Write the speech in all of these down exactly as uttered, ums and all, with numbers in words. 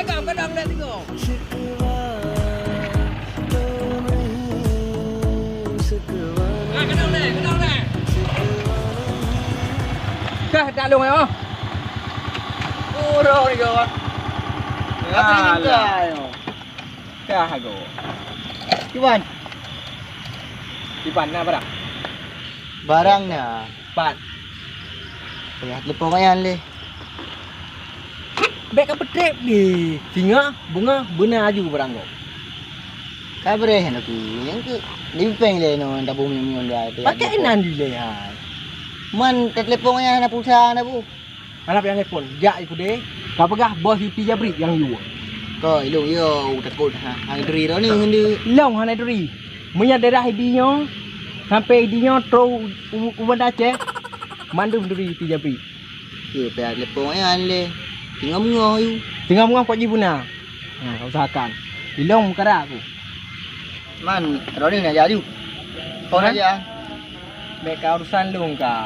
Kadang, kadang dah tengok. Ah, kadang dah, kadang dah. Kah tak long, oh. Urang ni kau. Alah. Kah aku. Iwan. Iwan, na barang? Barang na. Pat. Payah telepon nyan lé. Bèk ka peutrép lé. Singoh, beungoh, beuna aju barang gob. Ka breh nyan aku. Nyang keu di péng lé nyoe, tabông mion-mion dah. Pakai inan dilèe hai. Man, telepon nyan na pulsa na bu. Hana payah telepon, jak i keudè, ka peugah bos Yuti Jabri nyang yue. Ko, ilong yo, takot ha, hana dri droeneuh ngon deuh. Long hana dri. Meunyo daerah idi nyoe, sampai idi nyoe, troh u, u, u Banda Aceh, mandum dri Yuti Jabri. Yo, payah telepon nyan lé. Singoh beungoh yue. Singoh beungoh kok jih beuna. Ha, usahakan. Ilong meukarat aku. Man, droeneuh na jak aju. Phon aja. Bèk ka urusan lôn ka.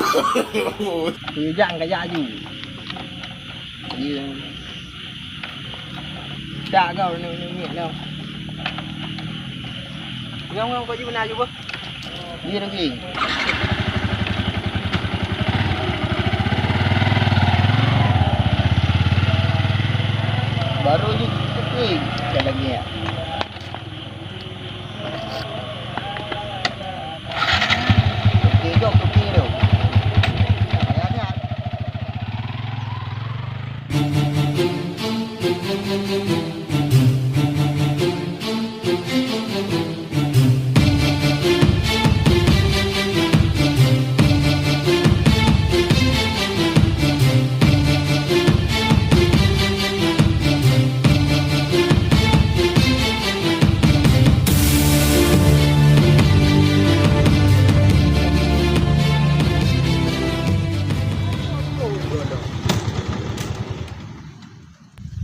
Kujak ka jak aju. Iya. Tak kau ni ni ni lôn. Ngau-ngau kau ji beuna aju bah. Iya lagi. Baru je keping sekali lagi ya.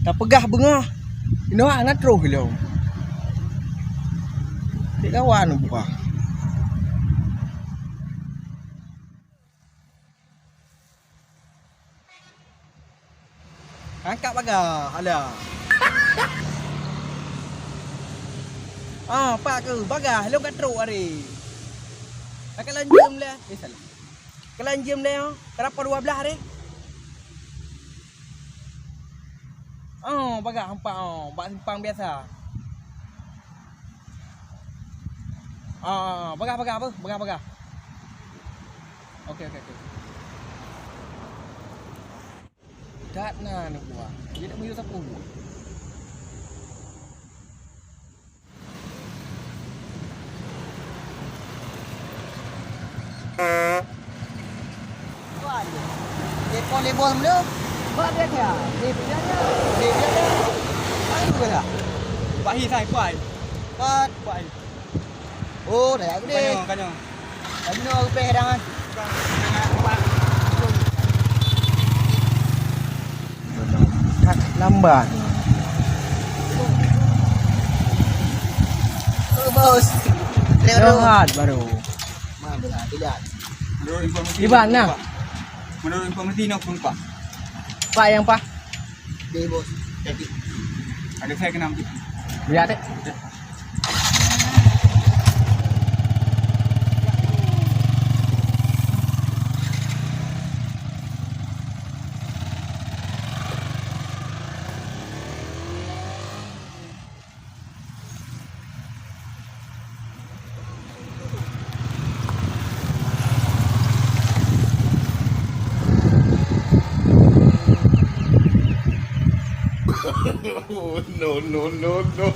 Tapeugah beungoh, inoe hana troh ilong. Dek kawan buka. Angkat bagah, alah. Ah, pak ke bagah, lôn ka trok hari. Ka kalon jeuem leh. Eh, salah. Kalon jeuem leh, oh. Kenapa dua belas hari? Oh, bagah empat, oh. Bak simpang biasa. Ah, bagah, bagah apa? Bagah, bagah. Okey, okey, okey. Dat na aneuk buah. Dia tak muyuh sapu. Telepon lé bos meunan. Bak dia dia. Dia dia dia. Dia dia dia. Aduh, kata. Bahi sai, kuai. Pat, kuai. Oh, dah aku deh. Kanyang, kanyang. Kanyang aku peh dah kan. Lambat. Oh, bos. Rehat baru. Mana dah, tidak. Menurut informasi Iban, nah. Menurut informasi, nak penumpang. Pak yang pak. Deh, bos. Jadi. Ada saya kena ambil. Lihat, eh. No, no, no, no.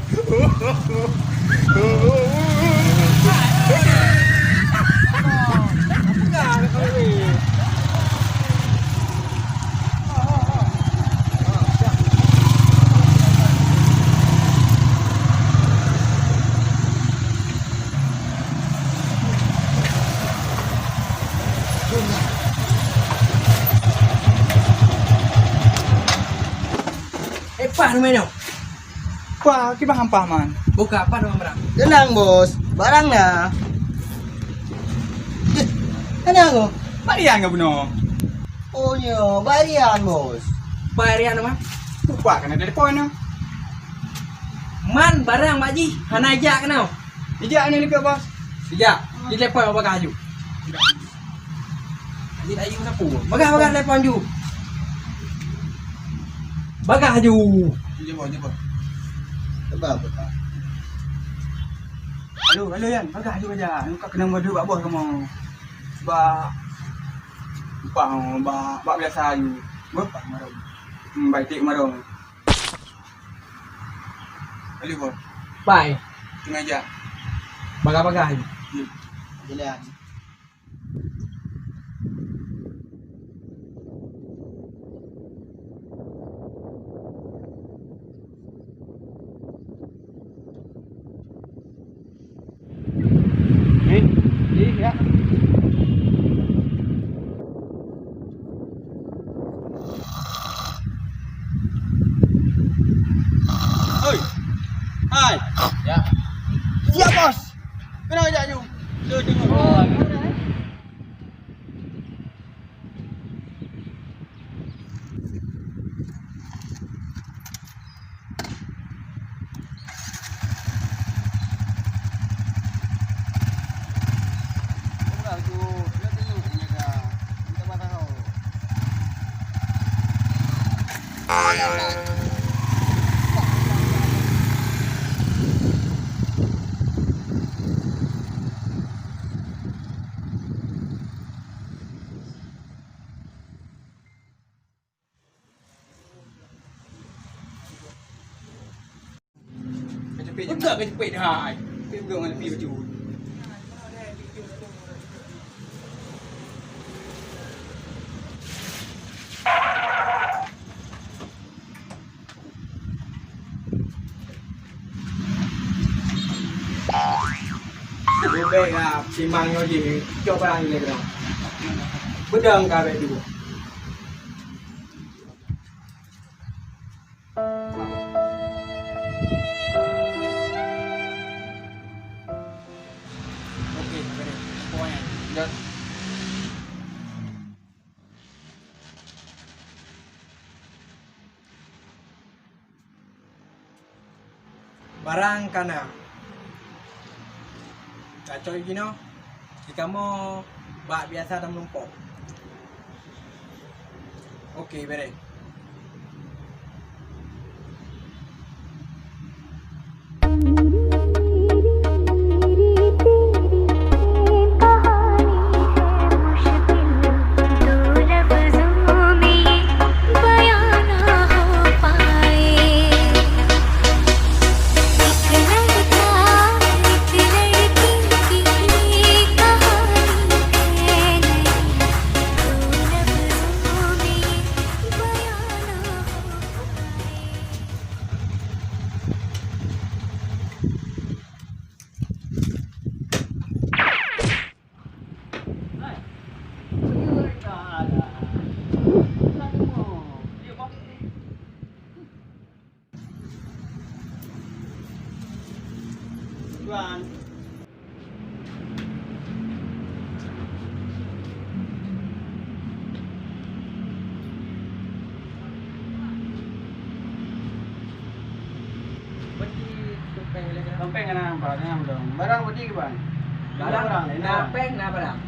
Eh, pah rumah nyoe. Pah, kiban pah, Man? Buka, pah rumah barang. Tenang, Bos. Barang na. Eh, mana aku? Marian ka bunoe. Oh, nyoe, Barian, Bos. Barian apa? Lupa kena telepon, no. Man barang mak jih hana ijak keunoe. Ijak nyoe likot, Bos. Ijak. Di telepon bagah aju. Ijak aju sapu. Bagah, bagah telepon aju. Bagah aju. Jemput, jemput. Coba, coba. Halo, halo, Yan. Bagah aju aja. Engkau kena madu bak bos kamu. Bak, bak, bak, bak biasa aju. Bak, bak marong. Hmm, bak itik marong. Halo, Bos. Pai. Keumeja. Bagah-bagah aju. Hmm. Jalan. Ni, ni, ya. Oi. Hai. Ya. Siap, Bos. Kena jak jom. Tu tengok. Keuceupet je. Peugah keuceupet hai. Peugah ngon api bacut. Leubeh lah simang nyoe jih, cok barang ilée keudroe. Beudang ka abéh dua. Oke, beres. Pokoknya. Barang ka na. Tacok jinoe, di kamoe bak biasa dan meureumpok. Oke, beres. Tuan. Beti topeng lé. Topeng keunan nampak, keunan dong. Barang beti keu ban? Barang, barang, na peng, na barang.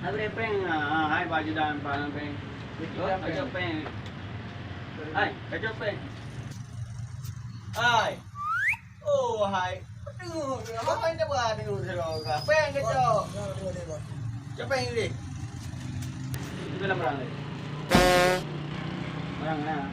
Ada peng, ha, ha, hai baju dan barang peng. Beti oh, peng. Ada peng. Hai, ada peng. Hai. Oh, hai. Aduh, apa yang coba aduh, aduh, aduh. Apa yang kacau? Siapa yang ini? Itu dalam barang ni. Barang mana?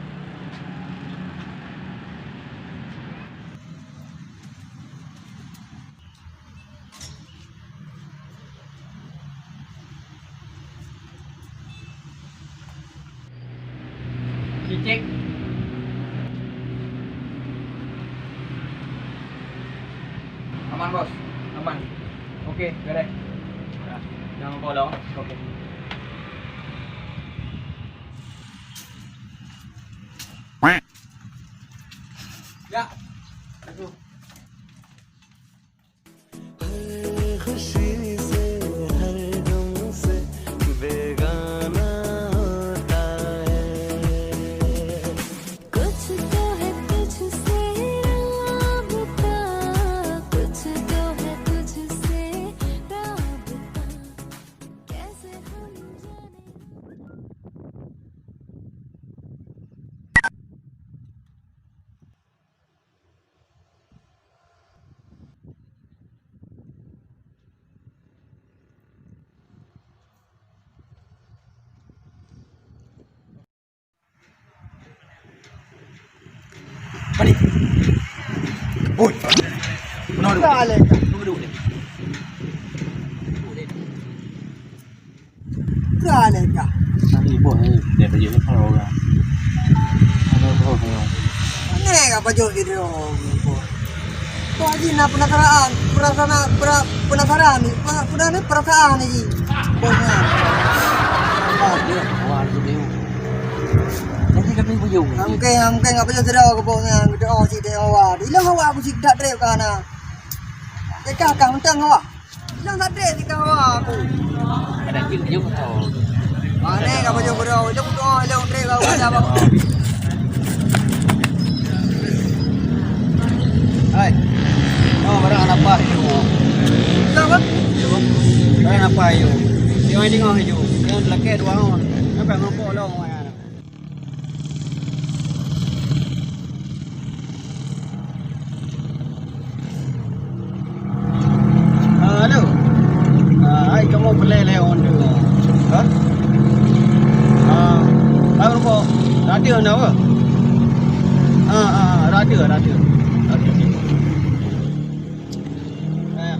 Cicik. Aman, Bos. Aman. Oke, beres. Jangan kolong. Oke. Ya. Aduh. हर खुशी से, हर गम से बेगाना होता है। कुछ तो है तुझसे Balik. Oi. Benar tu. Balik. Duduk, duduk. Ka lé ka. Tadi boh ni, dia baju ni kalau orang. Ada boh ni. Ni ka baju video. Boh. Boh ni nak penasaran, penasaran, pera-, penasaran ni. Pe-, pernah ni perasaan ni. Boh ni. Wah, dia. Wah, dia. Jadi kami bujung. Mungkin, mungkin apa je sudah ke boh ni. Kita oh si dia awak. Ilang awak aku si tak trip kan. Kita akan mentang awak. Nang sabe di kawa aku. Ada jeuet-jeuet tau. Mana ka baju bro? Jom tu, jom trek kau pada apa? Hai. Oh, barang apa itu? Apa? Barang apa itu? Tengok, tengok itu. Yang belakang dua orang. Nampak ngopok long. Ah, halo. Ah, hai, kamoe peureulèe lé Honda. Ha? Ah, hai, rupa. Rada na apa? Ah, ah, ah, rada, rada. Okey, okey. Eh.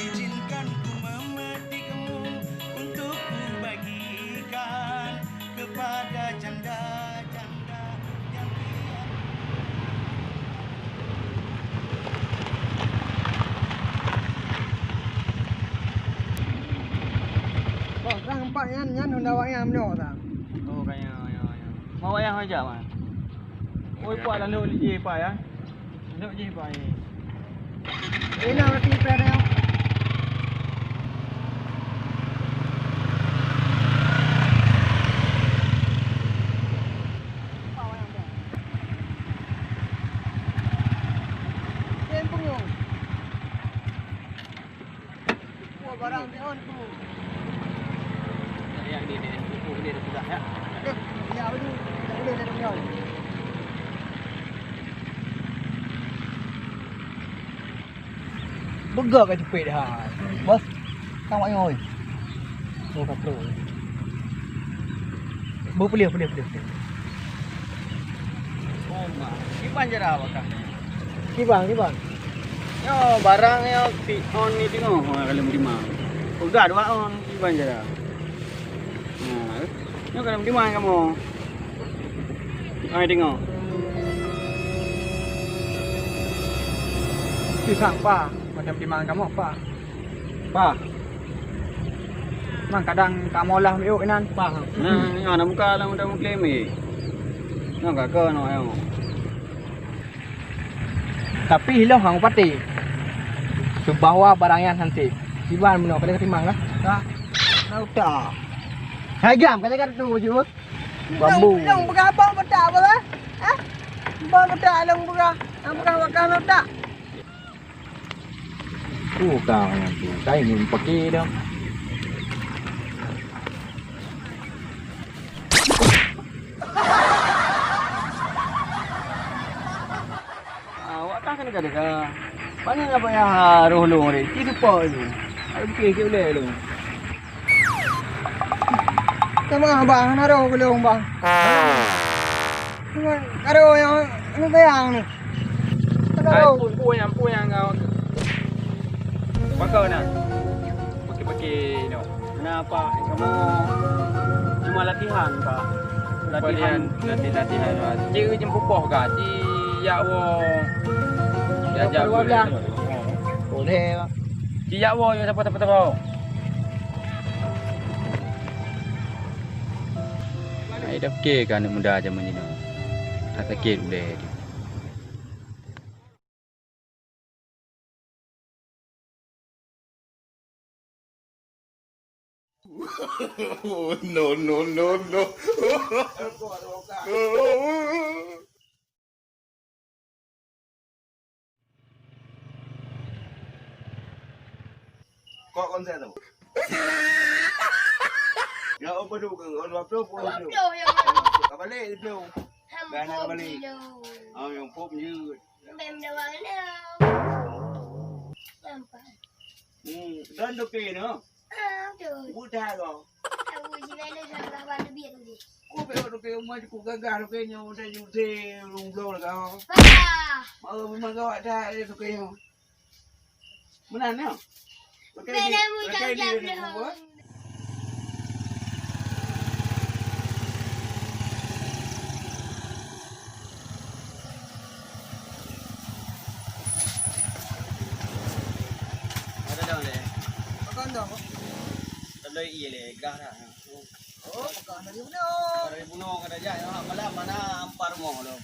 Izinkan ku memetikmu untuk kubagikan kepada janda-janda. Boh, sang empat nyan, nyan Honda awak nyan bloe sang. Oh, ka nyan, nyan, nyan. Mau wayah aja, Man. Oi, puak lalu ni je, Pak, ya. Dok jih, Pak, ni. Ina mati pernah. Wah, barang di on tu. Ya, ini, ini, ini, ini dah sudah, ya. Oke, ya, ini, ini, ini, ini. Beuga ka jipet dah. Bos, tang wak nyoe. Oh, ka trok. Beu peuleuh, peuleuh, peuleuh, peuleuh. Oh, ma. Kiban jara bakah. Kiban, kiban. Yo, barang yo si on ni tengok, ha, kalau menerima. Peugah dua on, kiban jara. Nah, nyoe kalau menerima kamu. Ai tengok. Pisang pa, macam di mana kamu pa? Pa. Mang kadang kamu lah miuk inan pa. Nah, ni anak muka lah mudah mengklaim eh. Nah, kakak nak yang. Tapi ilong hang upati. Subahwa barang nyan hanti. Siban meunoe ka lheueh timang lah. Ka. Na utak. Hai gam, ka jaga tu baju. Bambu. Long, long peugah abang petak apa lah? Ha? Abang petak long peugah. Abang peugah wakah na utak. Tu kau yang tu. Kai ni pakai dah. Ah, awak kah kena kata kah? Mana nak payah roh long ni? Ci seupok tu. Ada bukit sikit boleh long. Sama bang, naruh belum bang. Cuma naruh yang, yang sayang ni. Ai, pun, pun yang, pun yang kau. Pakau nah. Pakai-pakai no. Kenapa? Kamu cuma latihan, Pak. Latihan, latihan, latihan. Cik jemput poh kah? Cik yak wo. Diajak dua belas. Boleh, Pak. Cik yak wo, siapa, siapa, siapa? Ai dah fikir kan aneuk muda zaman jinoe. Dah sakét ulèe tu. No, no, no, no. Kok konsep tu? Peuduek ke? Oh, dua puluh, puluh. Dua puluh yang mana? Ka balik dua puluh. Dah nak ka balik. Kilo. Oh, yang pop je. Bem dah warna. Nampak. Hmm, dan tu pi no. Ah, tu. Buta ko. Aku jigai le sama bantu biar tu. Ko pe tu ke rumah ku gagah tu ke nyo, dah nyo te rung bloh lah ko. Bah. Mau memang gawat dah tu ke nyo. Meunan nyoe. Pakai di, pakai di, di kubur. Ada dah leh. Makan dah, Pak. Tadi iya leh, gah dah. Oh, peugah dari bunoe. Dari bunoe ka tajak, ya, malam mana ampar rumoh tu.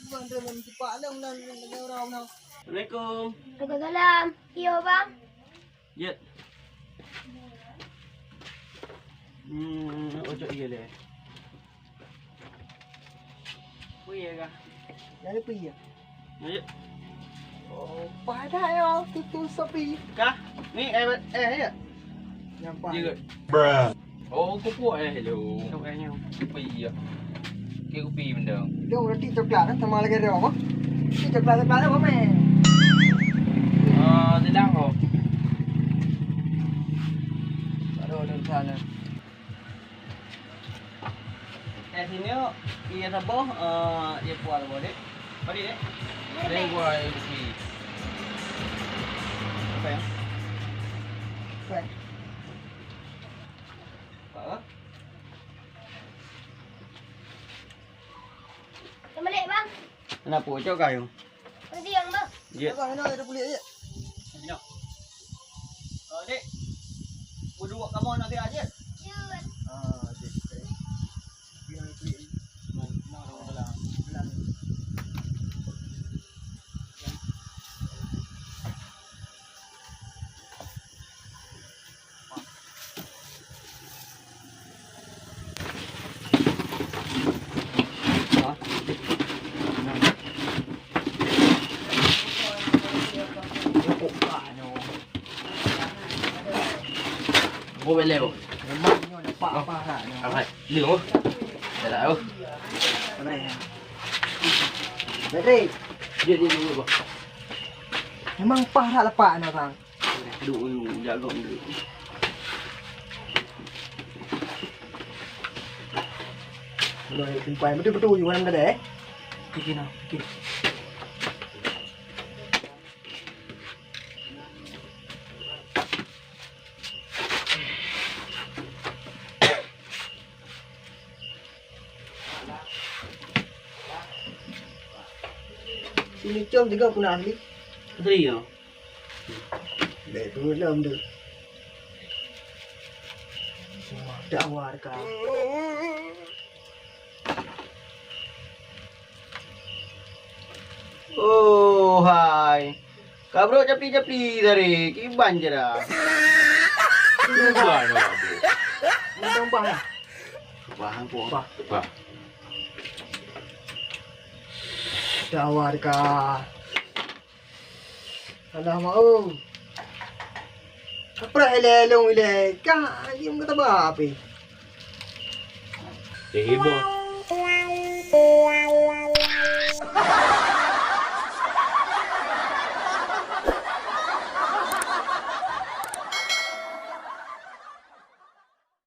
Bukan tu, lôn cepat lôn, lôn, lôn, lôn, lôn, lôn. Assalamualaikum. Waalaikumsalam. Iyo, Bang. Jeuet. Hmm, ojok iya leh. Peue ya kah? Dari peue ya? Ayo. Oh, padah ya, tutu sepi. Kah? Ni, eh, eh, ya. Nampak. Jeuet. Oh, kupu, eh, hello. Kupu, eh, nyo. Kupi, ya. Ke kupi benda. Dia berarti coklat, kan? Sama lagi ada apa? Ini coklat, coklat apa, meh? Ah, sedang kok. Baru ada di sana. Eh, sini yuk. Iya, saboh, eh, iya, kuah saboh, Dek. Apa, Dek? Dek, kuah, iya, kopi. Apa ya? Apa? Apa? Assalamualaikum, Bang. Kenapa? Cok kayu. Kasihan, Bang. Ya. Abang, kena ada kulit je. Nyoh. Oh, Dek. Kudu buat kamu nak dia je. Ya. Ah, Dek. Biar kulit. Nah, nah, nah, nah. Memang nyoe nampak apa hak nyoe. Apa? Ni, oh. Dah, oh. Apa ya? Bedri. Dia, dia, dia, dia. Memang paih that lepak nyoe, Bang. Duh, duh, jago ni. Udah, simpan. Betul-betul, you orang tadi, eh? Okey, nah. Okey. Sini com juga pun ahli. Betul ya? Dek tu lom tu. Semua dakwah dekat. Oh, hai. Ka brok capi-capi tadi, kiban je dah. Kiban dah, Bro. Untung bah lah. Bah, ampun. Bah. Bah. Dawa deka. Alah, mau. Kaprak ilai long ilai. Kah, ayam kata apa? Eh, heboh.